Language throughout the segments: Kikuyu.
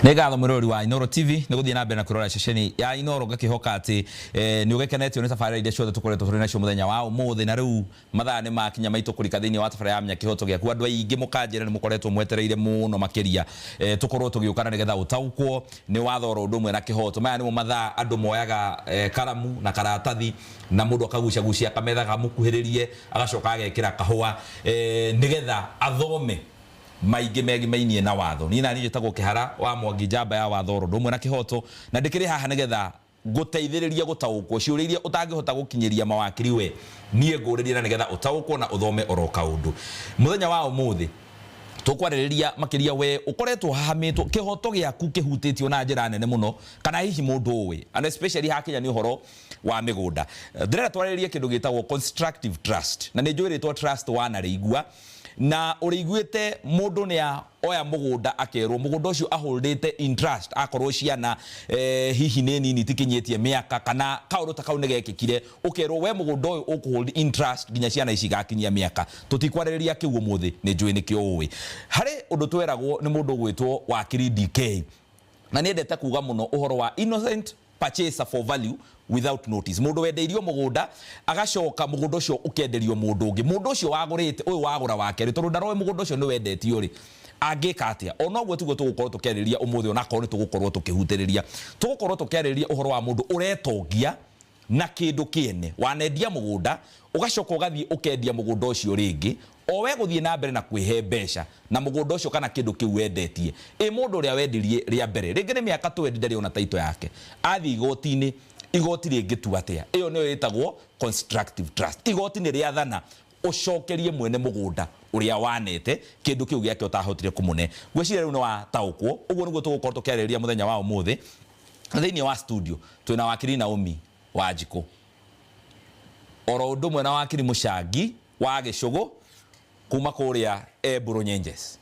Nĩ ngatho mwĩroreri wa Inooro TV nĩ gũthiĩ na mbere na kwĩrora ceceni ya Inooro. Ngakĩhoka atĩ nĩ ũgĩkenetio nĩ tabarĩra iria ciothe tũkoretwo tũrĩ nacio mũthenya wa ũmũthĩ. Na rĩu mathaa nĩ makinya maitũ kũrika thĩinĩ wa tabarĩra ya Menya Kĩhoto Gĩaku. Andũ aingĩ mũkanjĩra nĩ mũkoretwo mwetereire mũno makĩria tũkorwo tũgĩũkana nĩgetha ũtaũkwo nĩ watho oro ũndũ ũmwe na kĩhoto. Maya nĩmo mathaa andũ moyaga karamu na karatathi na mũndũ akagucagucia kametha kamũkuhĩrĩrie, agacoka agekĩra kahũa nĩgetha athome maingĩ megimainie na watho. Niĩ naniĩ njĩtagwo Kĩhara wa Mwangi, njamba ya watho oro ũndũ ũmwe na kĩhoto, na ndĩkĩrĩ haha nĩgetha ngũteithĩrĩrie gũtaũkwo ciũria iria ũtangĩhota gũkinyĩria mawakiri. We niĩ ngũrĩrie na nĩgetha ũtaũkwo na ũthome oro kaũndũ. Mũthenya wa ũmũthĩ tũkwarĩrĩria makĩria we ũkoretwo hahamĩtwo, kĩhoto gĩaku kĩhutĩtio na njĩra nene mũno, kana hihi mũndũ ũĩ, and especially hakinya nĩ ũhoro wa mĩgũnda. Ndĩrenda twarĩrĩrie kĩndũ gĩtagwo constructive trust, na nĩ njũĩ rĩtwa trust wanarĩigua na ũrĩiguĩte mũndũ nĩ oya mũgũnda akerwo mũgũnda ũcio aholdĩte in trust, akorwo ciana hihi nĩ nini, itikinyĩtie mĩaka, kana kaũndũ ta kau nĩ gekĩkire, ũkerwo we mũgũnda ũyũ ũkũhold in trust nginya ciana ici igakinyia mĩaka. Tũtikwarĩrĩria kĩu ũmũthĩ, nĩ njũĩ nĩkĩo ũĩ. Harĩ ũndũ tweragwo nĩ mũndũ ũgwĩtwo wakiri DK, na nĩendete kuga mũno ũhoro wa innocent purchaser for value without notice. Mũndũ wendeirio mũgũnda, agacoka mũgũnda ũcio ũkenderio mũndũ ũngĩ, mũndũ ũcio wagũrĩte ũyũ wagũra wa kerĩ, tondũ ndaroĩ mũgũnda ũcio nĩ wendetio rĩ, angĩka atĩa? Ona ũguo tiguo tũgũkorwo tũkĩarĩrĩria ũmũthĩ, onakorwo nĩ tũgũkorwo tũkĩhutĩrĩria. Tũgũkorwo tũkĩarĩrĩria ũhoro wa mũndũ ũretongia na kĩndũ kĩene. Wanendia mũgũnda, ũgacoka ũgathiĩ ũkendia mũgũnda ũcio rĩngĩ, o we gũthiĩ na mbere na kwĩhe mbeca na mũgũnda ũcio kana kĩndũ kĩu wendetie. Ĩ mũndũ ũrĩa wendirie rĩa mbere, rĩngĩ nĩ mĩaka 20, ndarĩ ona taito yake, athiĩ igoti-inĩ, igoti rĩngĩtua atĩa? Ĩyo nĩyo ĩtagwo constructive trust. Igoti nĩ rĩathana ũcokerie mwene mũgũnda ũrĩa wanete kĩndũ kĩu gĩake ũtahotire kũmũne. Ngwĩciria rĩu nĩ wataũkwo. Ũguo nĩguo tũgũkorwo tũkĩarĩrĩria mũthenya wa ũmũthĩ. Thĩinĩ wa studio twĩna wakiri Naomi Wanjikũ, oro ũndũ ũmwe na wakiri Mũcangi wa Gĩcũgũ kuma kũrĩa Emburu Nyenjes,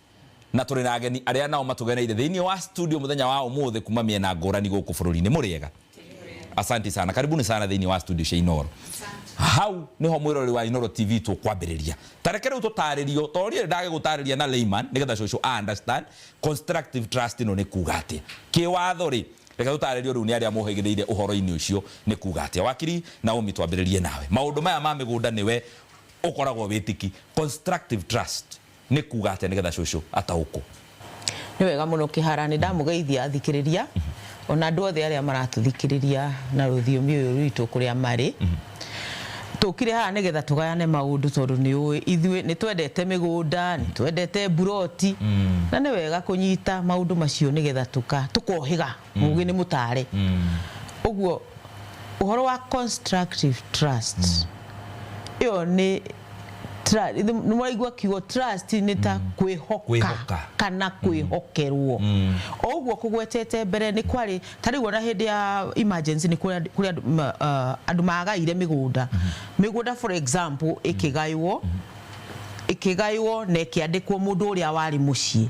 na tũrĩ na ageni arĩa nao matũgeneire thĩinĩ wa studio mũthenya wa ũmũthĩ kuma mĩena ngũrani gũkũ bũrũri-inĩ. Mũrĩega? Asante sana, karibuni sana thĩinĩ wa studio cia Inooro. Hau niho mwĩroreri wa Inooro TV tũkwambĩrĩria. Tareke rĩu tũtarĩrio, tondũ niĩ ndagĩgũtarĩria na layman nĩgetha cũcũ a understand constructive trust ĩno nĩ kuga atĩa kĩwatho rĩ. Reke tũtarĩrio rĩu nĩ arĩa mohĩgĩrĩire ũhoro-inĩ ũcio nĩ kuga atĩa. Wakiri Naomi, twambĩrĩrie nawe. Maũndũ maya ma mĩgũnda nĩwe ũkoragwo wĩtiki. Constructive trust nĩ kuga atĩa nĩgetha cũcũ ataũkwo? Nĩ wega mũno, Kĩhara. Nĩ ndamũgeithia athikĩrĩria ona andũ othe arĩa maratũthikĩrĩria na rũthiomi ũyũ rwitũ kũrĩa marĩ. Tũkire haha nĩgetha tũgayane maũndũ, tondũ nĩ ũĩ ithuĩ nĩ twendete mĩgũnda, nĩ twendete mburoti, na nĩ wega kũnyita maũndũ macio nĩgetha tũkohĩga mũgĩ nĩ mũtare. Ũguo ũhoro wa constructive trust ĩyo nĩ nĩ mũraigua kiugo trust nĩ ta kwĩhoka. Kwĩhoka. Kana kwĩhokerwo. O ũguo kũgwetete mbere nĩ kwarĩ ta rĩu ona hĩndĩ ya emergency nĩ kũrĩ andũ magaire mĩgũnda. Mĩgũnda, for example, ĩkĩgaywo na ĩkĩandĩkwo mũndũ ũrĩa warĩ mũciĩ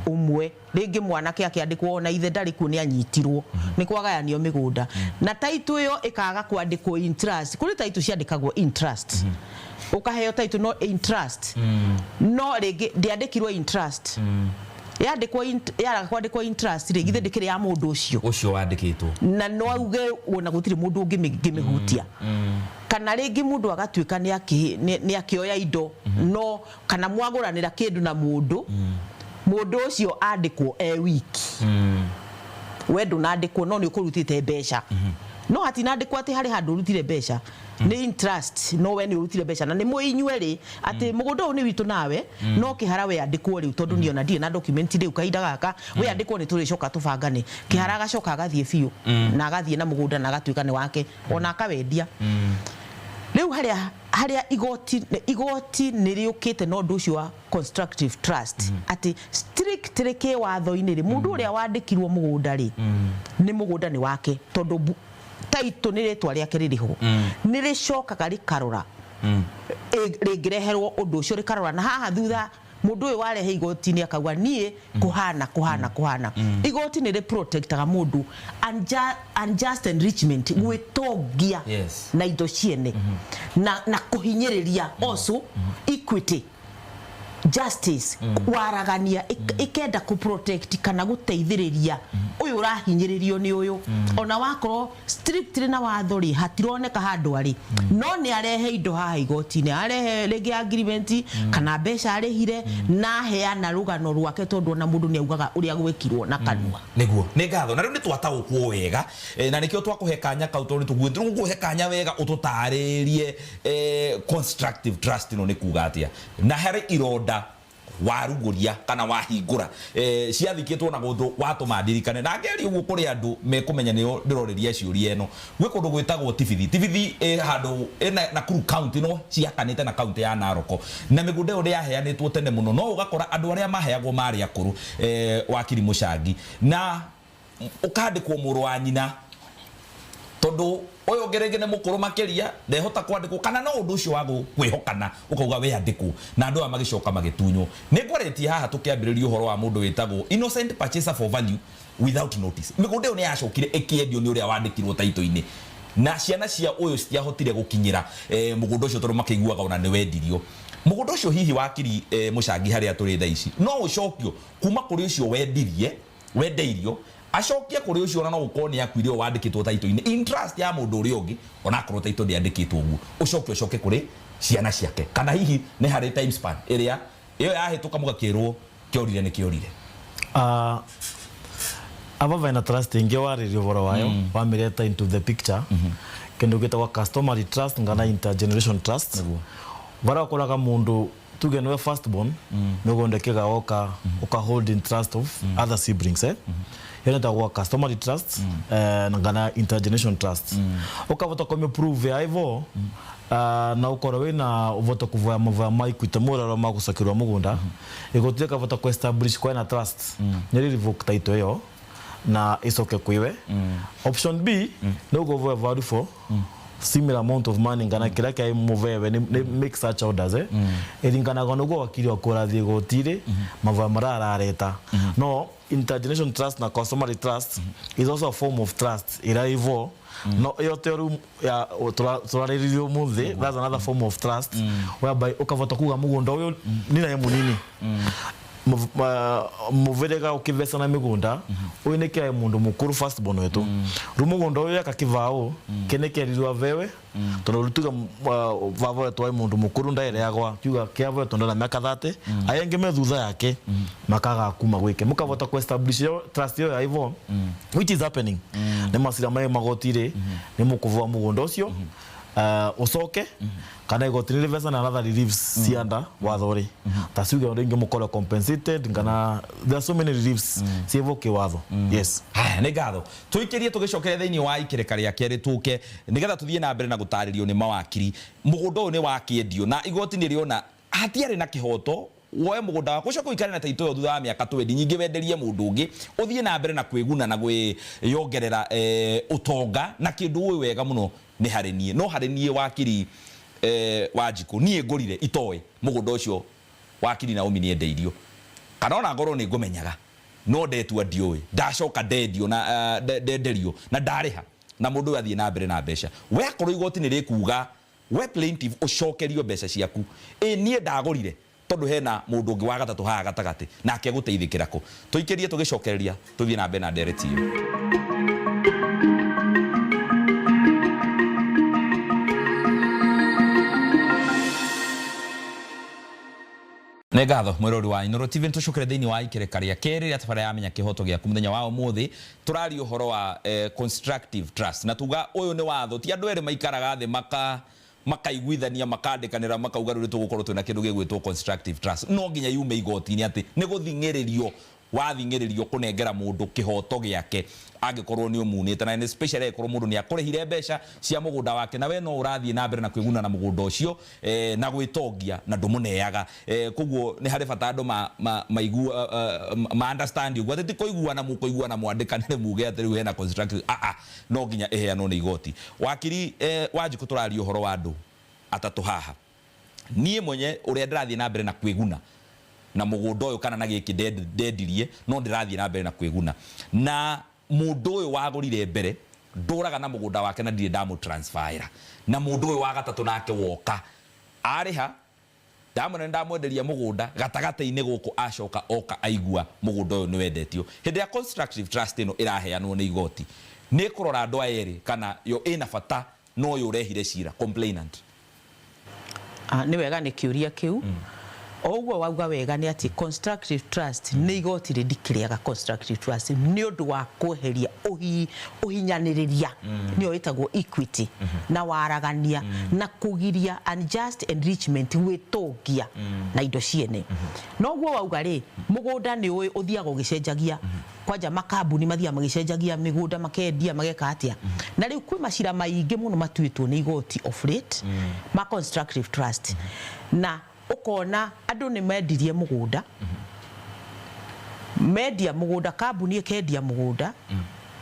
ũmwe, rĩngĩ mwanake akĩandĩkwo ona ithe ndarĩ kuo, nĩ anyitirwo nĩ kwagayanio mĩgũnda, na title ĩyo ĩkaga kwandĩkwo in trust. Kũrĩ title ciandĩkagwo in trust, ũkaheo title no in trust, no rĩngĩ ndĩandĩkirwo in trust. Yandĩkwo yaraga kwandĩkwo in trust rĩ, githĩ ndĩkĩrĩ ya mũndũ ũcio? Ũcio wandĩkĩtwo. Na no auge ona gũtirĩ mũndũ ũngĩmĩhutia. Kana rĩngĩ mũndũ agatuĩka nĩ akĩoya indo, no kana mwagũranĩra kĩndũ na mũndũ, mũndũ ũcio andĩkwo e wiki, we ndũnandĩkwo, no nĩ ũkũrutĩte mbeca, no hatinandĩkwo atĩ harĩ handũ ũrutire mbeca nĩ in trust, no we nĩ ũrutire mbeca na nĩ mũĩ inyuerĩ atĩ mũgũnda ũyũ nĩ witũ nawe, no Kĩhara we andĩkwo rĩu, tondũ niĩ ona ndirĩ na document rĩu kahinda gaka, we andĩkwo nĩ tũrĩcoka tũbangane. Kĩhara agacoka agathiĩ biũ na agathiĩ na mũgũnda na agatuĩka nĩ wake, ona akawendia. Rĩu harĩa igoti nĩ rĩũkĩte na ũndũ ũcio wa constructive trust, atĩ strictly kĩwatho-inĩ rĩ, mũndũ ũrĩa wandĩkirwo mũgũnda rĩ, nĩ mũgũnda nĩ wake, tondũ title nĩ rĩtwa rĩake rĩrĩ ho. Nĩ rĩcokaga rĩkarora rĩngĩreherwo ũndũ ũcio, rĩkarora na haha thutha mũndũ ũyũ warehe igoti-inĩ akauga niĩ kũhana kũhana kũhana. Igoti nĩ rĩ-protectaga mũndũ unjust enrichment, gwĩtongia na indo ciene na kũhinyĩrĩria, also equity. Justice, waragania, ikenda ku protect kana guteithĩrĩria ũyũ ũrahinyĩrĩrio nĩ ũyũ, ona wakorwo strictly na watho rĩ, hatironeka handũ arĩ, no nĩ arehe indo haha igoti-inĩ, arehe rĩngĩ agreement kana mbeca arĩhire, na aheana rũgano rwake, tondũ ona mũndũ nĩ augaga ũrĩa gwĩkirwo na kanua. Niguo, nĩ ngatho. Na rĩu nĩ twataũkwo wega, na nĩkĩo twakũhe kanya kau, tondũ nĩ tũgũkũhe kanya wega ũtũtarĩrie constructive trust ĩno nĩ kuga atĩa, na harĩ ironda warugũria kana wahingũra ciathikĩtwo na gũthũ watũma ndirikane na ngeri ũguo kũrĩ andũ mekũmenya nĩo ndĩrorĩria ciũria ĩno. Gwĩ kũndũ gwĩtagwo Tibithi. Tibithi ĩ handũ ĩ Nakuru County, no ciakanĩte na kaunti ya Narok, na mĩgũnda ĩyo nĩ yaheanĩtwo tene mũno, no ũgakora andũ arĩa maheagwo marĩ akũrũ, wakiri Mũcangi, na ũkandĩkwo mũrũ wa nyina, tondu ũyũ ũngĩ rĩngĩ nĩ mũkũrũ makĩria, ndehota kwandĩkwo, kana no ũndũ ũcio wa kwĩhokana ũkauga we andĩkwo, na andũ aya magĩcoka magĩtunywo. Nĩ ngwarĩtie haha tũkĩambĩrĩria ũhoro wa mũndũ wĩtagwo innocent purchaser for value without notice. Mĩgũnda ĩyo nĩ yacokire ĩkĩendio nĩ ũrĩa wandĩkirwo taitũ-inĩ, na ciana cia ũyũ citiahotire gũkinyĩra mũgũnda ũcio, tondũ makĩiguaga ona nĩ wendirio mũgũnda ũcio. Hihi wakiri Mũcangi, harĩa tũrĩ thaa ici, no ũcokio kuma kũrĩ ũcio wendirie, wendeirio, acokie kũrĩ ũcio, ona no gũkorwo nĩ akuire, ũyũ wandĩkĩtwo taitũ-inĩ in trust ya mũndũ ũrĩa ũngĩ, onakorwo taitũ ndĩandĩkĩtwo ũguo, ũcoke ũcoke kũrĩ ciana ciake, kana hihi nĩ harĩ time span ĩrĩa ĩyo yahĩtũka mũgakĩrwo kĩorire nĩ kĩorire? Ava vena trust ingi warĩria ũhoro wayo, wamĩreta into the picture, kĩndũ gĩtagwo customary trust ngana intergeneration trust. Varia ũkoraga mũndũ, tuge niwe first born, mĩgũnda ĩkĩgawoka ũka hold in trust of other siblings, eh, ĩyo nĩtagwo customary trust ngana intergeneration trust. Ũkavota kũmĩ prove ya ivo, na ukorwo wina uvote kuvoya mavoya ma Equity murero ma gucokirwo mugunda, igoti rikavota ku establish kwena trust, nĩ revoke title ĩyo na icoke kwiwe. Option B nĩ ũkũvoya value for similar amount of money ngana kĩrĩa kĩa mũvewe nĩ make such orders, eh, ĩringanaga nĩguo wakiri waku ũrathiĩ igoti-rĩ, mavoya marĩa arareta. No intergeneration trust na customary trust is also a form of trust ĩrĩa ivo, no ĩyo tĩ rĩu ya tũrarĩrĩria ũmũthĩ. That's another form of trust whereby ũkavota kuga mũgũnda ũyũ nĩ naye mũnini, mũvĩrĩga ũkĩvecana mĩgũnda ũyũ nĩ kĩa mũndũ mũkũrũ, first born wetu, rĩu mũgũnda ũyũ eka kĩbaũ kĩnĩ kĩerirwo avewe, tondũ rĩu tuge baba wetu ai mũndũ mũkũrũ, ndaereagwa kiuga kĩa wetu ndana mĩaka 30, aya angĩ me thutha yake makaga kuma gwĩke, mũkavota ku establish yo trust ĩyo ya ivo, which is happening nĩ macira mai magoti-rĩ, nĩ mũkũvoa mũgũnda ũcio ucoke, kana igoti nĩ rĩvecana another reliefs cianda watho rĩ, ta ciuge rĩngĩ mũkorwo compensated, kana there are so many reliefs ciĩvo kĩwatho, yes. Haya, nĩ ngatho. Tũikĩrie tũgĩcokere thĩinĩ wa ikĩrĩka rĩa kerĩ, tũke nĩgetha tũthiĩ na mbere na gũtarĩrio nĩ mawakiri. Mũgũnda ũyũ nĩ wakĩendio na igoti nĩ rĩona hatiarĩ na kĩhoto woe mũgũnda waku, ũcoke ũikare na taitũ ĩyo thutha wa mĩaka 20 nyingĩ, wenderie mũndũ ũngĩ, ũthiĩ na mbere na kwĩguna na kwĩyongerera ũtonga na kĩndũ ũĩ wega mũno nĩ harĩ niĩ, no harĩ niĩ wakiri Wanjikũ, niĩ ngũrire itoĩ mũgũnda ũcio wakiri Naomi nĩ endeirio, kana ona ngorwo nĩ ngũmenyaga, no ndetua ndiũĩ, ndacoka ndendio na ndenderio na ndarĩha, na mũndũ ũyũ athiĩ na mbere na mbeca. We akorwo igoti nĩ rĩkuga we plaintiff ũcokerio mbeca ciaku, ĩ niĩ ndagũrire tondu hena mũndũ ũngĩ wa gatatũ haha gatagatĩ nake gũteithĩkĩra kũ? Tũikĩrie tũgĩcokereria, tũthiĩ na mbere na ndereti ĩyo. Nĩ ngatho mwĩrori wa Inooro TV. Nĩtũcokere thĩinĩ wa ikereka rĩa kerĩ rĩa tabara ya Menya Kĩhoto Gĩaku. Mũthenya wa ũmũthĩ tũraria ũhoro wa constructive trust, na tuga ũyũ nĩ watho, ti andũ erĩ maikaraga thĩ makaiguithania, makandĩkanĩra, makauga rĩu tũgũkorwo twĩna kĩndũ gĩgwĩtwo constructive trust. No nginya yume igoti-inĩ atĩ nĩ gũthing'ĩrĩrio wathing'ĩrĩrio kũnengera mũndũ kĩhoto gĩake angĩkorwo nĩ ũmunĩte, na especially angĩkorwo mũndũ nĩ akũrĩhire mbeca cia mũgũnda wake na we no ũrathiĩ na mbere na kwĩguna na mũgũnda ũcio na gwĩtongia na ndũmũneaga. Koguo nĩ harĩ bata andũ ma ma understand ũguo atĩ ti kũiguana mũkũiguana mwandĩkanĩre muge atĩ rĩu hena constructive, no nginya ĩheanwo nĩ igoti. Wakiri Wanjikũ, tũraria ũhoro wa andũ atatũ haha. Niĩ mwenye ũrĩa ndĩrathiĩ na mbere na kwĩguna na mũgũnda ũyũ kana na gĩkĩ ndendirie, no ndĩrathiĩ na mbere na kwĩguna, na mũndũ ũyũ wagũrire mbere ndũraga na mũgũnda wake na ndirĩ ndamũtransferĩra, na mũndũ ũyũ wa gatatũ nake woka arĩha. Ndamwĩra nĩ ndamwenderia mũgũnda gatagatĩ-inĩ gũkũ, acoka oka aigua mũgũnda ũyũ nĩ wendetio. Hĩndĩ ya constructive trust ĩno ĩraheanwo nĩ igoti, nĩ ĩkũrora andũ aya erĩ kana yo ĩna bata na ũyũ ũrehire cira, complainant? Ah, nĩ wega nĩ kĩũria kĩu. O ũguo wauga wega nĩ atĩ constructive trust nĩ igoti rĩndikĩrĩaga constructive trust nĩ ũndũ wa kweheria ũhinyanĩrĩria, nĩyo ĩtagwo equity, na waragania na kũgiria unjust enrichment, gwĩtũngia na indo ciene. Noguo wauga rĩ, mũgũnda nĩ ũĩ ũthiaga ũgĩcenjagia, kwanja makambuni mathiaga magĩcenjagia mĩgũnda, makendia, mageka atĩa. Na rĩu kwĩ macira maingĩ mũno matuĩtwo nĩ igoti of late ma constructive trust, na ũkona andũ nĩ mendirie mũgũnda, mendia mũgũnda, kambuni ĩkendia mũgũnda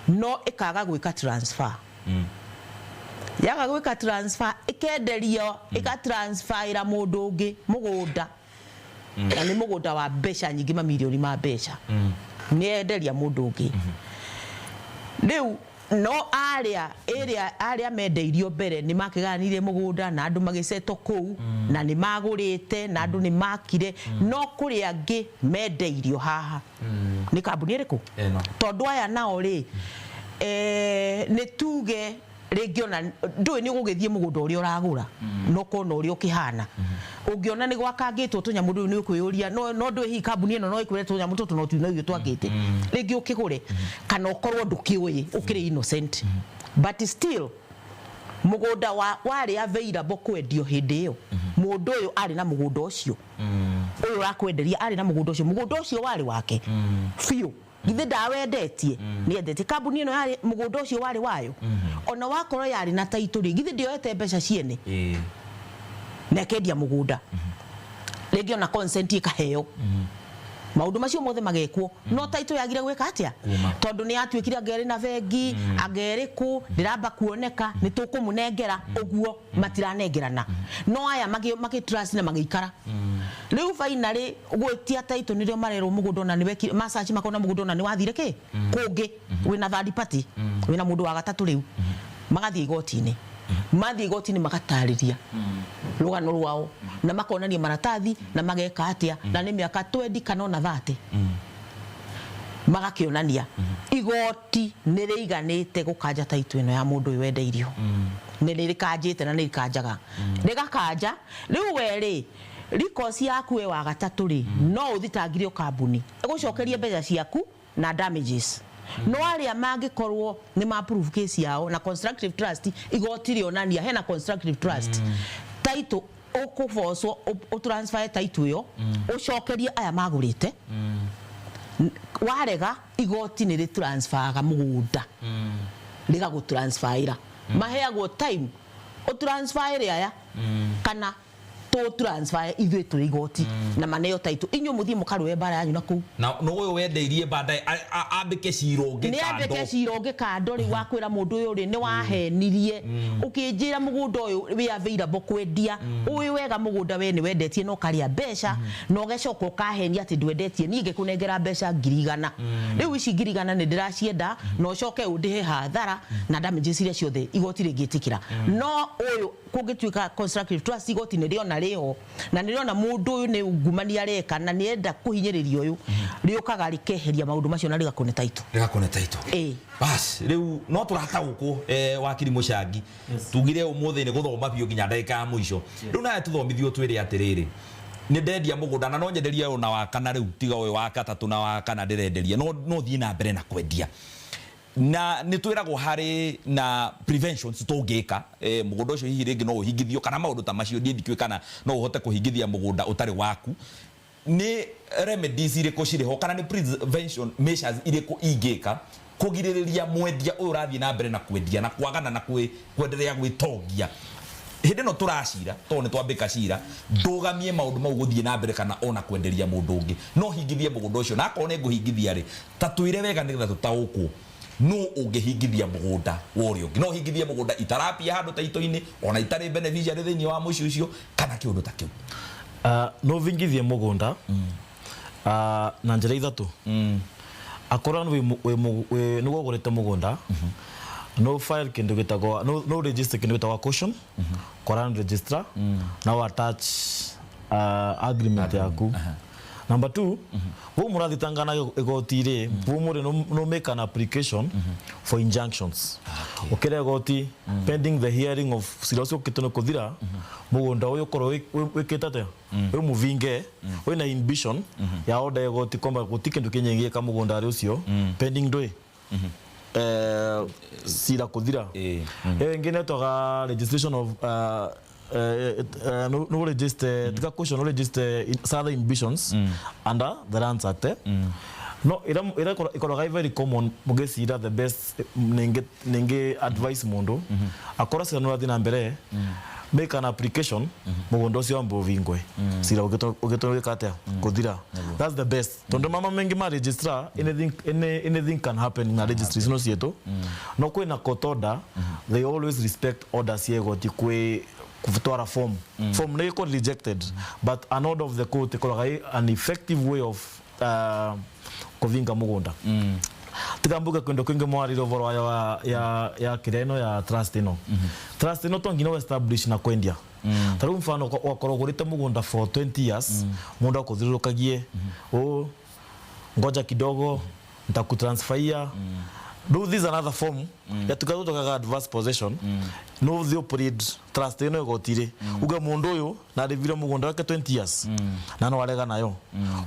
no ĩkaga gwĩka transfer. Yaga gwĩka transfer, ĩkenderio, ĩgatransferĩra mũndũ ũngĩ mũgũnda, na nĩ mũgũnda wa mbeca nyingĩ, mamirioni ma mbeca, nĩ enderia mũndũ ũngĩ. Rĩu no arĩa ĩrĩa arĩa mendeirio mbere nĩ makĩganire mũgũnda na andũ magĩcetwo kũu na nĩ magũrĩte na andũ nĩ makire, no kũrĩ angĩ mendeirio haha nĩ kambuni ĩrĩkũ? Ĩno. Tondũ aya nao rĩ, nĩ tuge rĩngĩ ona ndũĩ nĩ ũgũgĩthiĩ mũgũnda ũrĩa ũragũra no kona ũrĩa ũkĩhana, ũngĩona nĩ gwakangĩtwo tũnyamũ rĩu nĩ ũkwĩyũria, no ndũĩ hihi kambuni ĩno no ĩkwĩre tũnyamũ tũtũ no tuino ithuĩ twakĩte, rĩngĩ ũkĩgũre kana ũkorwo ndũkĩũĩ, ũkĩrĩ innocent. But still mũgũnda wa warĩ available kwendio hĩndĩ ĩyo, mũndũ ũyũ arĩ na mũgũnda ũcio, ũyũ ũrakwenderia arĩ na mũgũnda ũcio, mũgũnda ũcio warĩ wake biũ. Githĩ ndawendetie? Nĩ endetie. Kambuni ĩno yarĩ mũgũnda ũcio warĩ wayo, ona wakorwo yarĩ na title rĩ, githĩ ndĩoete mbeca ciene na ĩkendia mũgũnda? Rĩngĩ ona consent ĩkaheo, maũndũ macio mothe magekwo, no title yagire gwĩka atĩa? Kuma. Tondũ nĩ yatuĩkire anga ĩrĩ na bengi, anga ĩrĩ kũ, ndĩramba kuoneka nĩ tũkũmũnengera ũguo, matiranengerana. No aya magĩ trust na magĩikara. Rĩu finally gwĩtia title nĩrĩo marerwo mũgũnda ona nĩ masearch, makona mũgũnda ona nĩ wathire kĩ kũngĩ, wĩna third party, wĩna mũndũ wa gatatũ. Rĩu magathiĩ igoti-inĩ, mathiĩ igoti-inĩ magatarĩria rũgano rwao na makonania maratathi na mageka atĩa, na nĩ mĩaka 20 kana ona 30 magakĩonania. Igoti nĩ rĩiganĩte gũkanja title ĩno ya mũndũ ũyũ wendeirio, nĩ rĩkanjĩte na nĩ rĩkanjaga, rĩgakanja. Rĩu we rĩ, recourse yaku we wa gatatũ rĩ, no ũthitangire kambuni ĩgũcokerie mbeca ciaku na damages. No arĩa mangĩkorwo nĩ ma prove case yao na constructive trust, igoti rĩonania hena constructive trust, title ũkũbocwo ũtransfer title ĩyo, ũcokerie aya magũrĩte. Warega, igoti nĩ rĩtransferaga mũgũnda, rĩgagũtransferĩra. Maheagwo time ũtransferĩre aya kana tũ transfer ithuĩ tũrĩ igoti, na maneo title, inyuĩ mũthiĩ mũkarũe mbara yanyu na kũu. Na no ũyũ wendeirie baadaye ambĩke cira ũngĩ Nĩ ambĩke kando. Cira ũngĩ kando rĩu wa kwĩra mũndũ ũyũ rĩ, nĩ wahenirie ũkĩnjĩra mũgũnda ũyũ wĩ available kwendia. Ũĩ wega mũgũnda we nĩ wendetie na ũkarĩa mbeca, na ũgacoka ũkahenia atĩ ndwendetie, niĩ ngĩkũnengera mbeca 100,000. Rĩu ici 100,000 nĩ ndĩracienda na ũcoke ũndĩhe hathara na damages iria ciothe igoti rĩngĩtĩkĩra. No ũyũ kũngĩtuĩka constructive trust, igoti nĩ rĩona rĩho na nĩ rĩona mũndũ ũyũ nĩ ungumania areka na nĩ enda kũhinyĩrĩria ũyũ, rĩũkaga rĩkeheria maũndũ macio na rĩgakũne title. Rĩgakũne title. Ĩĩ. Bas rĩu no tũrataũkwo, wakiri Mũcangi, tugire ũmũthĩ nĩ gũthoma biũ nginya ndagĩka ya mũico. Rĩu nawe tũthomithio, twĩre atĩrĩrĩ, nĩ ndendia mũgũnda na no nyenderie ũyũ na wa kana, rĩu tiga ũyũ wa gatatũ na wa kana ndĩrenderia, no thiĩ na mbere na kwendia, na nĩ twĩragwo harĩ na preventions tũngĩka, mũgũnda ũcio hihi rĩngĩ no ũhingithio kana maũndũ ta macio. Ndiĩ ndikĩũĩ kana no ũhote kũhingithia mũgũnda ũtarĩ waku. Nĩ remedies irĩkũ cirĩ ho kana nĩ prevention measures irĩkũ ingĩka kũgirĩrĩria mwendia ũyũ ũrathiĩ na mbere na kwendia na kwagana na kwenderea gwĩtongia hĩndĩ ĩno tũracira, tondũ nĩ twambĩka cira, ndũgamie maũndũ mau gũthiĩ na mbere kana ona kwenderia mũndũ ũngĩ, no hingithie mũgũnda ũcio? Na akorwo nĩ ngũhingithia rĩ, ta twĩre wega nĩgetha tũtaũkwo no ũngĩhingithia mũgũnda wa ũrĩa ũngĩ, no hingithie mũgũnda itarapia handũ taito-inĩ ona itarĩ beneficiary thĩinĩ wa mũciĩ ũcio kana kĩũndũ ta kĩu? No vingithie mũgũnda na njĩra ithatũ. Akorwo nĩ wagũrĩte mũgũnda, no file kĩndũ gĩtagwo, no register kĩndũ gĩtagwo caution kwa land registrar, na attach Agreement yaku. Number two, vau murathitangana igoti ri, vau muri no make an application for injunctions. Ukire igoti pending the hearing of cira ucio ukitwo ni kuthira, mugunda uyu ukorwo wikite atia, wi muvinge, wina inhibition ya order ya igoti kwamba guti kindu kinyingi mugunda ari ucio pending ndui cira kuthira. Iyo ingi netwaga registration of no register tika question, no register further inhibitions under the Lands Act. No ira ira ikoroga very common mugecira the best ningi advice mundu akora cira no na mbere, make an application mugunda ucio wambe uvingwe cira ugitwo gwika atia kuthira. That's the best, tondu mama mengi ma registrar, anything can happen na registry no cietu. No kwina court order, they always respect orders cia igoti. Kwi kutwara form nä ĩkorwo rejected, but an order of the court ĩkoragwo ĩ an effective way of kuvinga mugunda. Tikambuka kwendo kwingi mwarire ũhoro wa ya kĩrĩa ĩno ya trust ĩno. Trust ĩno to nginya establish na kwendia. Ta rĩu mfano wakorwo ũgũrĩte mũgũnda for 20 years, mũndũ akũthiũrũrũkagie ũ ngoja kidogo nitakutransferia. Do this another form ya tukathotokaga adverse possession. No uthie plead trust ĩno igoti-rĩ, uge mũndũ ũyũ narĩvire mũgũnda wake 20 years na no arega nayo.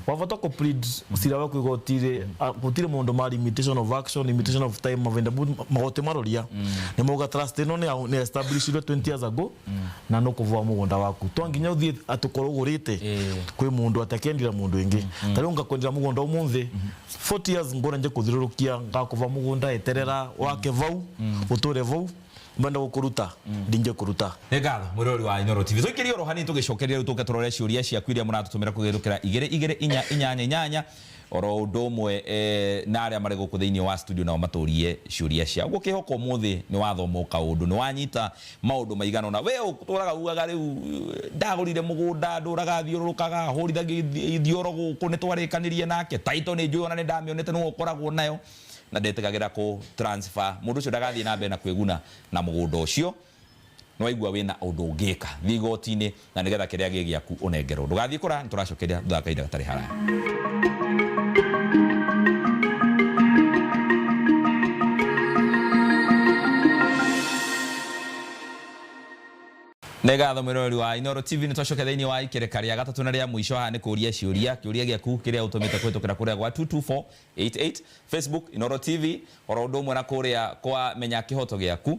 Wavota kũ plead cira waku igoti-rĩ, gũtirĩ mũndũ ma limitation of action, limitation of time. Mavinda magoti maroria nĩ mauga trust ĩno nĩ establishirwe 20 years ago na no kũvua mũgũnda waku. To nginya ũthiĩ atĩ ũkorwo ũgũrĩte kwĩ mũndũ atĩ akĩendira mũndũ ĩngĩ. Ta rĩu ngakwendera mũgũnda ũmũthĩ, 40 years ngũra nje kũthiũrũrũkia ngakũva mũgũnda, eterera wake vau ũtũre vau, mbenda gũkũruta ndingĩkũruta. Nĩ ngatho mwĩrori wa Inooro TV. Tũikĩrie oro hanini, tũgĩcokeria rĩu tũke tũrore ciũria ciaku iria mũratũtũmĩra kũhĩtũkĩra 22488 oro ũndũ ũmwe, na arĩa marĩ gũkũ thĩinĩ wa studio nao matũrie ciũria ciao. Gũkĩhoka ũmũthĩ nĩ wathoma kaũndũ, nĩ wanyita maũndũ maigana ũna. We ũtũraga ugaga rĩu ndagũrire mũgũnda, ndũraga thiũrũrũkaga hũrithagia ithioro gũkũ, nĩ twarĩkanĩrie nake taito nĩ njũĩ ona nĩ ndamĩonete nĩwe ũkoragwo nayo na ndetĩkagĩra kũ transfer. Mũndũ ũcio ndagathiĩ na mbere na kwĩguna na mũgũnda ũcio. Nĩ waigua wĩna ũndũ ũngĩka, thiĩ igoti-inĩ na nĩgetha kĩrĩa gĩ gĩaku ũnengerwo. Ndũgathiĩ kũraya, nĩ tũracokeria thutha wa kahinda gatarĩ haraya. Nĩ ngatho mwĩroreri wa Inooro TV. Nĩ twacoka thĩinĩ wa ikereka rĩa gatatũ na rĩa mũico. Haha nĩ kũria ciũria, kĩũria gĩaku kĩrĩa ũtũmĩte kũhĩtũkĩra kũrĩa gwa 22488, Facebook Inooro TV, oro ũndũ ũmwe na kũrĩa kwa Menya Kĩhoto Gĩaku,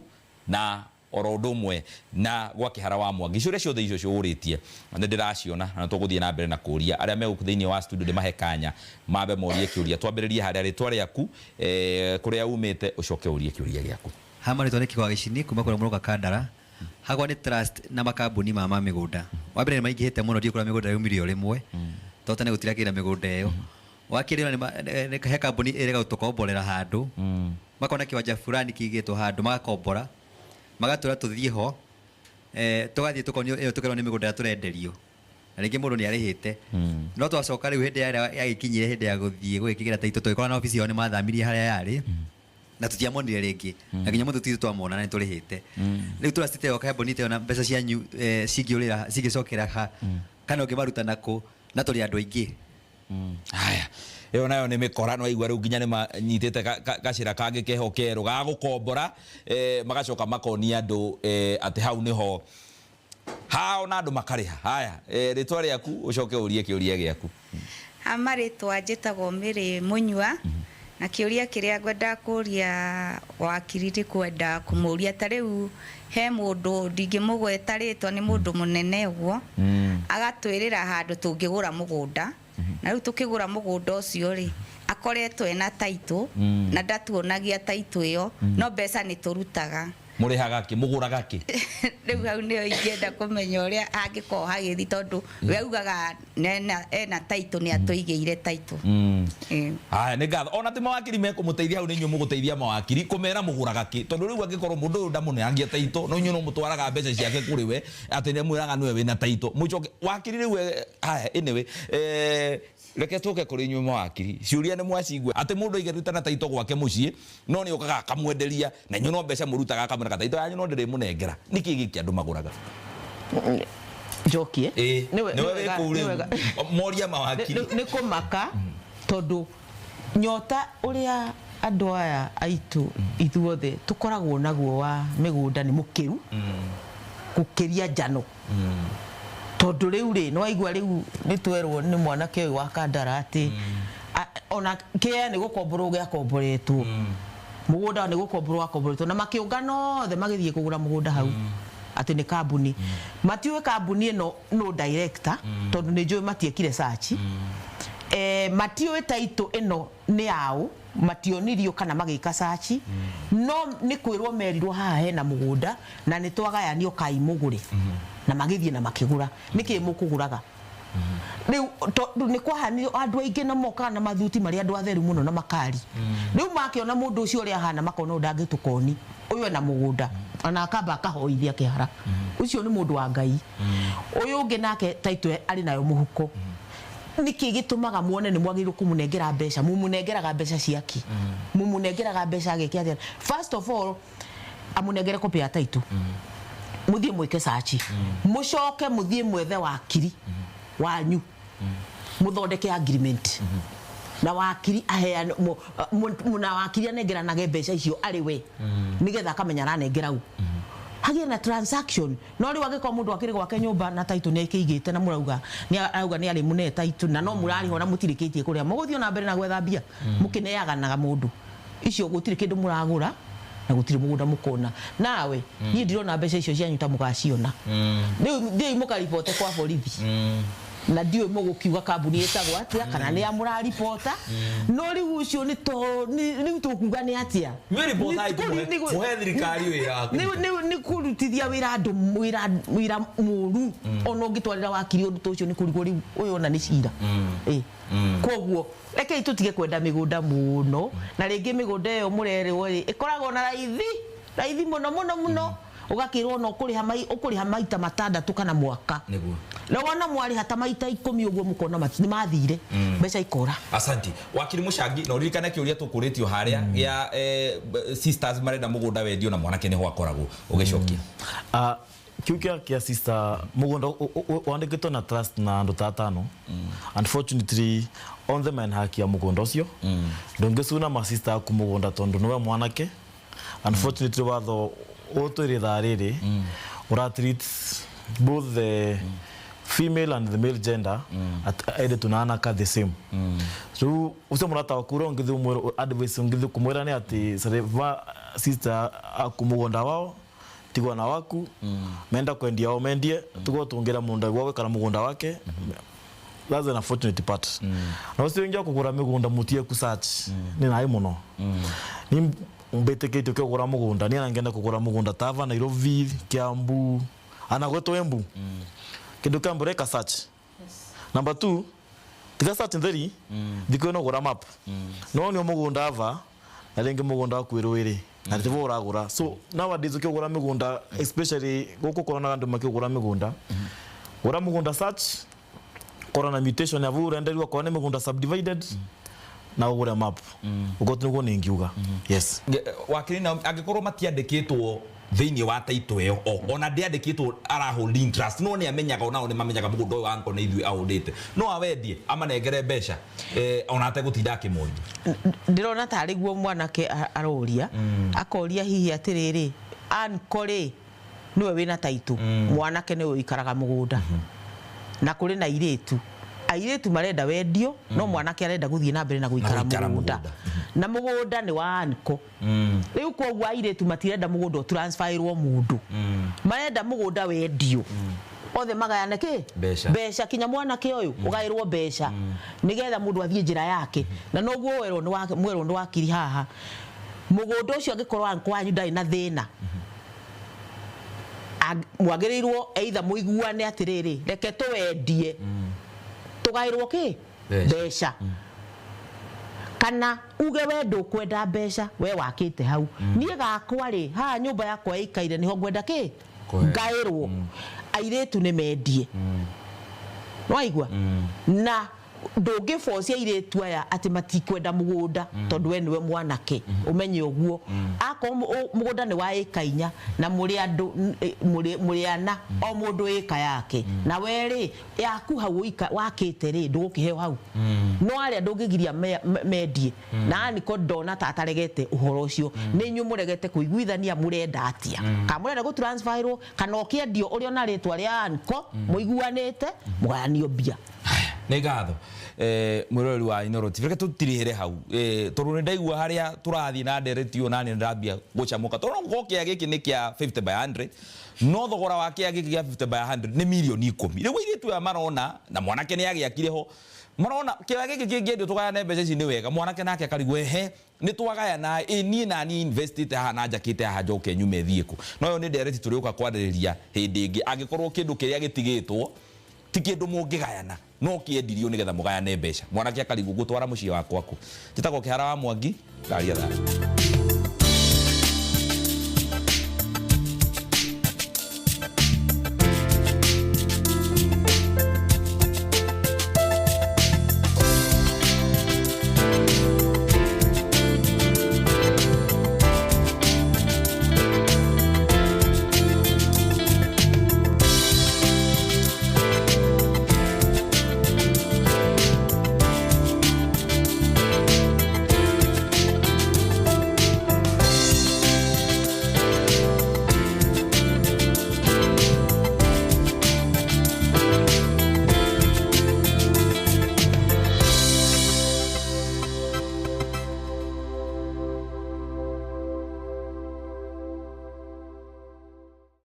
na oro ũndũ ũmwe na gwa Kĩhara wa Mwangi. Ciũria ciothe icio ciũrĩtie nĩ ndĩraciona na tũgũthiĩ na mbere na kũria arĩa me gũkũ thĩinĩ wa studio. Ndĩmahe kanya mambe morie kĩũria. Twambĩrĩrie harĩa, rĩtwa rĩaku, kũrĩa umĩte, ũcoke ũrie kĩũria gĩaku. Ha marĩtwa nĩ Kĩgwa Gĩcini kuma kũrĩa mũroka Kandara. Hakwa nĩ trust na makambuni ma mĩgũnda. Wa mbere nĩ maingĩhĩte mũno, ndiũĩ kũrĩa mĩgũnda yaumire o rĩmwe, tondũ tene gũtirakĩrĩ na mĩgũnda ĩyo. Wa kerĩ nĩ he kambuni ĩrega gũtũkomborera handũ, makona kĩwanja fulani kĩigĩtwo handũ, magakombora, magatwĩra tũthiĩ ho, tũgathiĩ tũkonio ĩyo, tũkerwo nĩ mĩgũnda ĩrĩa tũrenderio na rĩngĩ mũndũ nĩ arĩhĩte. No twacoka rĩu hĩndĩ ĩrĩa yagĩkinyire hĩndĩ ya gũthiĩ gũgĩkĩgĩra taitũ, tũgĩkora na obici yao nĩ mathamirie harĩa yarĩ na tũtiamonire rĩngĩ, na nginya mũndũ titũ twamona na nĩ tũrĩhĩte. Rĩu trust ĩyo, kambuni ĩyo na mbeca cianyu cingĩũrĩra cingĩcokera ha kana ũngĩmaruta nakũ na tũrĩ andũ aingĩ? Haya, ĩyo nayo nĩ mĩkora. No aigua rĩu nginya nĩ manyitĩte gacĩra kangĩ keho kerũ ga gũkombora, magacoka makonia andũ atĩ hau nĩho hao na andũ makarĩha. Haya, rĩtwa rĩaku ũcoke ũrie kĩũria gĩaku. Ha marĩtwa njĩtagwo Mĩrĩ Mũnyua, na kĩũria kĩrĩa ngwenda kũria wakiri nĩ kwenda kũmũria, ta rĩu he mũndũ ndingĩmũgweta rĩtwa, nĩ mũndũ mũnene ũguo, agatwĩrĩra handũ tũngĩgũra mũgũnda, na rĩu tũkĩgũra mũgũnda ũcio rĩ, akoretwo ena taitũ na ndatuonagia taitũ ĩyo, no mbeca nĩ tũrutaga. Mũrĩhaga kĩ? Mũgũraga kĩ? Rĩu hau nĩyo ingĩenda kũmenya ũrĩa angĩkorwo hagĩthi, tondũ we augaga ena taitũ, nĩ atũigĩire taitũ. Haya, nĩ ngatho. Ona ti mawakiri mekũmũteithia hau, nĩ inyuĩ mũgũteithia mawakiri kũmera mũgũraga kĩ, tondũ rĩu angĩkorwo mũndũ ũyũ ndamũneangia taitũ, no inyuĩ no mũtwaraga mbeca ciake kũrĩ we atĩ nĩ mwĩraga nĩwe wĩna taitũ, mũcoke wakiri rĩu. Haya, anyway, reke tũke kũrĩ inyuĩ mawakiri. Ciũria nĩ mwacigua atĩ mũndũ aigĩrĩte na taitũ gwake mũciĩ, no nĩ okaga akamwenderia na inyuĩ no mbeca mũrutaga, akamwĩra taitũ yanyu no ndĩrĩmũnengera. Nĩkĩ gĩkĩ andũ magũraga? Njokie. Ĩĩ, Nĩwe- nĩwe nĩwega- wĩ kũu rĩu. nĩwega. Moria mawakiri. Nĩ kũmaka tondũ nyota ũrĩa andũ aya aitũ ithuothe tũkoragwo naguo wa mĩgũnda nĩ mũkĩru gũkĩria njano. Tondũ rĩu rĩ nĩwaigua rĩu nĩ twerwo nĩ mwanake ũyũ wa Kandara atĩ ona kĩea nĩ gũkomborwo gĩakomboretwo, mũgũnda nĩ gũkomborwo wakomboretwo, na makĩũngana othe magĩthiĩ kũgũra mũgũnda hau atĩ nĩ kambuni. Matiũĩ kambuni ĩno no director, tondũ nĩ njũĩ matiekire search. Matiũĩ title ĩno nĩ yaũ, mationirio kana magĩka search, no nĩ kwĩrwo merirwo haha hena mũgũnda na nĩ twagayanio kai mũgũre, na magĩthiĩ na makĩgũra. Nĩkĩ mũkũgũraga rĩu? Tondũ nĩ kwahanire andũ aingĩ na mokaga na mathuti marĩ andũ atheru mũno na makari. Rĩu makĩona mũndũ ũcio ũrĩa ahana, makona ũyũ ndangĩtũkoni, ũyũ ena mũgũnda, ona akamba akahoithia kĩhara, ũcio nĩ mũndũ wa Ngai. Ũyũ ũngĩ nake title arĩ nayo mũhuko. Nĩkĩ gĩtũmaga muone nĩ mwagĩrĩirwo kũmũnengera mbeca? Mũmũnengeraga mbeca ciaki? Mũmũnengeraga mbeca ageke atĩa? First of all, amũnengere copy ya title, mũthiĩ mwĩke search, mũcoke mũthiĩ mwethe wakiri wanyu, mũthondeke agreement na wakiri aheane na wakiri anengeranage mbeca icio arĩ we, nĩgetha akamenya aranengera u hagĩe na transaction. No rĩu angĩkorwo mũndũ akĩrĩ gwake nyũmba na title nĩ akĩigĩte, na mũrauga nĩ arauga nĩ arĩ mũne title, na no mũrarĩhwo na mũtirĩkĩtie kũrĩa, mũgũthiĩ na mbere na gwetha mbia mũkĩneaganaga mũndũ icio, gũtirĩ kĩndũ mũragũra na gũtirĩ mũgũnda mũkona. Nawe niĩ ndirona mbeca icio cianyu ta mũgaciona. Rĩu thiĩi mũkaribote kwa borithi, na ndiũĩ mũgũkiuga kambuni ĩtagwo atĩa kana nĩ ya mũraribota. No rĩu ũcio nĩ to rĩu tũkuga nĩ atĩa? Inyuĩ ribotai, mũhe thirikari wĩra wa Nĩ- nĩ kũrutithia wĩra andũ wĩra mũru. Ona ũngĩtwarĩra wakiri ũndũ ta ũcio, nĩ kũrigwo rĩu ũyũ ona nĩ cira. Ĩ. Koguo rekei tũtige kwenda mĩgũnda mũno, na rĩngĩ mĩgũnda ĩyo mũrerwo rĩ, ĩkoragwo na raithi raithi mũno mũno mũno, ũgakĩrwo ona ũkũrĩha maita matandatũ kana mwaka. Na wona mwarĩha ta maita 10 ũguo, mũkona nĩ mathire, mbeca ikora. Asanti, wakiri Mũcangi. Na ũririkane kĩũria tũkũrĩtio harĩa gĩa sisters marenda mũgũnda wendio na mwanake nĩho akoragwo ũgĩcokia. Ah, kiu kia sister, mugunda wandikitwo na trust na andu ta atano, unfortunately onthe mena haki ya mugunda ucio. Ndungicuna ma sister aku mugunda tondu niwe mwanake. Unfortunately, watho utwiri thaa riri ura treat both the female and the male gender at airitu na anaka the same. Riu ucio murata waku uria ungithi umwira, advice ungithi kumwira ni ati sareva sister aku mugunda wao, tigwa na waku menda kwendia o mendie, tigwo tungira munda gwawe kana mugunda wake. That's an unfortunate part. Na ucio wingi wa kugura migunda mutie ku search ni nai muno. Ni mbitikite ukigura mugunda, ni ngenda kugura mugunda tava Nairobi, Kiambu, ana gwetu Embu, kindu kia mbere ka search. Number 2, tiga search ntheri thiku ino gura map, no ni mugunda ava na ringi mugunda waku irwiri na tivo uragura. So nowadays ukigura migunda, especially guku korona andu makigura migunda, gura mugunda, search, kora na mutation yavu urenderwa kora ni migunda subdivided, na ugure map. Ugo niguo ningiuga, yes. Wakiri, na angĩkorwo matiandĩkĩtwo thĩinĩ wa title ĩyo, ona ndĩandĩkĩtwo, ara hold interest, no nĩ amenyaga, onao nĩ mamenyaga mũgũnda ũyũ wanko nĩ ithuĩ ahũndĩte, no awendie amanengere mbeca ona ategũtinda akĩmoria? Ndĩrona tarĩ guo mwanake aroria, akoria hihi atĩrĩrĩ, anko rĩ nĩwe wĩna title, mwanake nĩwe ũikaraga mũgũnda, na kũrĩ na airĩtu marenda wendio, no mwanake arenda gũthiĩ na mbere na gũikara gũikara mũgũnda, mũgũnda. Na mũgũnda nĩ wa anko. Rĩu koguo airĩtu matirenda mũgũnda ũtransferirwo mũndũ, marenda mũgũnda wendio, othe magayane kĩ? Mbeca. Mbeca, kinya mwanake ũyũ ũgaĩrwo mbeca, nĩgetha mũndũ athiĩ njĩra yake. Na noguo werwo nĩ mwerwo nĩ wakiri haha, mũgũnda ũcio angĩkorwo anko wanyu ndarĩ na thĩna, mwagĩrĩirwo either mũiguane atĩrĩrĩ, reke tũwendie tũgaĩrwo kĩ? Mbeca. Mbeca, kana uge we ndũkwenda mbeca, we wakĩte hau, niĩ gakwa rĩ haha nyũmba yakwa ĩikaire nĩho ngwenda kĩ? Kũheo. Ngaĩrwo. Airĩtu nĩ mendie, nĩwaigua? Na Ndũngĩbocia airĩtu aya atĩ matikwenda mũgũnda tondũ we nĩwe mwanake. Ũmenye ũguo, akorwo mũgũnda nĩ wa ĩka 4 na mũrĩ andũ mũrĩ ana, o mũndũ ĩka yake, na we rĩ, yaku hau wakĩte rĩ, ndũgũkĩheo hau. No arĩa ndũngĩgiria mendie na niko ndona ta ataregete ũhoro ũcio. Nĩ inyuĩ mũregete kũiguithania. Mũrenda atĩa? Kana mũrenda gũtransferwo, kana ũkĩendio ũrĩ ona rĩtwa rĩa anko mũiguanĩte, mũgayanio mbia? Nĩ ngatho, mwĩroreri wa Inooro TV. Reke tũtirĩhĩre hau, tondũ nĩ ndaigua harĩa tũrathiĩ na ndereti ũyũ, nani ndambia gũcamũka, tondũ no gũkorwo kĩea gĩkĩ nĩ kĩa 50 by 100, no thogora wa kĩea gĩkĩ gĩa 50 by 100 nĩ mirioni 10. Rĩu airĩtu aya marona na mwanake nĩ agĩakire ho, marona kĩea gĩkĩ kĩngĩendio tũgayane mbeca ici nĩ wega. Mwanake nake akarigwo, ehe, nĩ twagayana ĩ, niĩ nani investite haha na njakĩte haha, njoke nyume thiĩ kũ? No ĩyo nĩ ndereti tũrĩũka kwarĩrĩria hĩndĩ ĩngĩ, angĩkorwo kĩndũ kĩrĩa gĩtigĩtwo ti kĩndũ mũngĩgayana, no kĩendirio nĩgetha mũgayane mbeca, mwanake akarigwo, ngũtwara mũciĩ wakwa kũ? Njĩtagwo Kĩhara wa Mwangi, ndaria thayũ.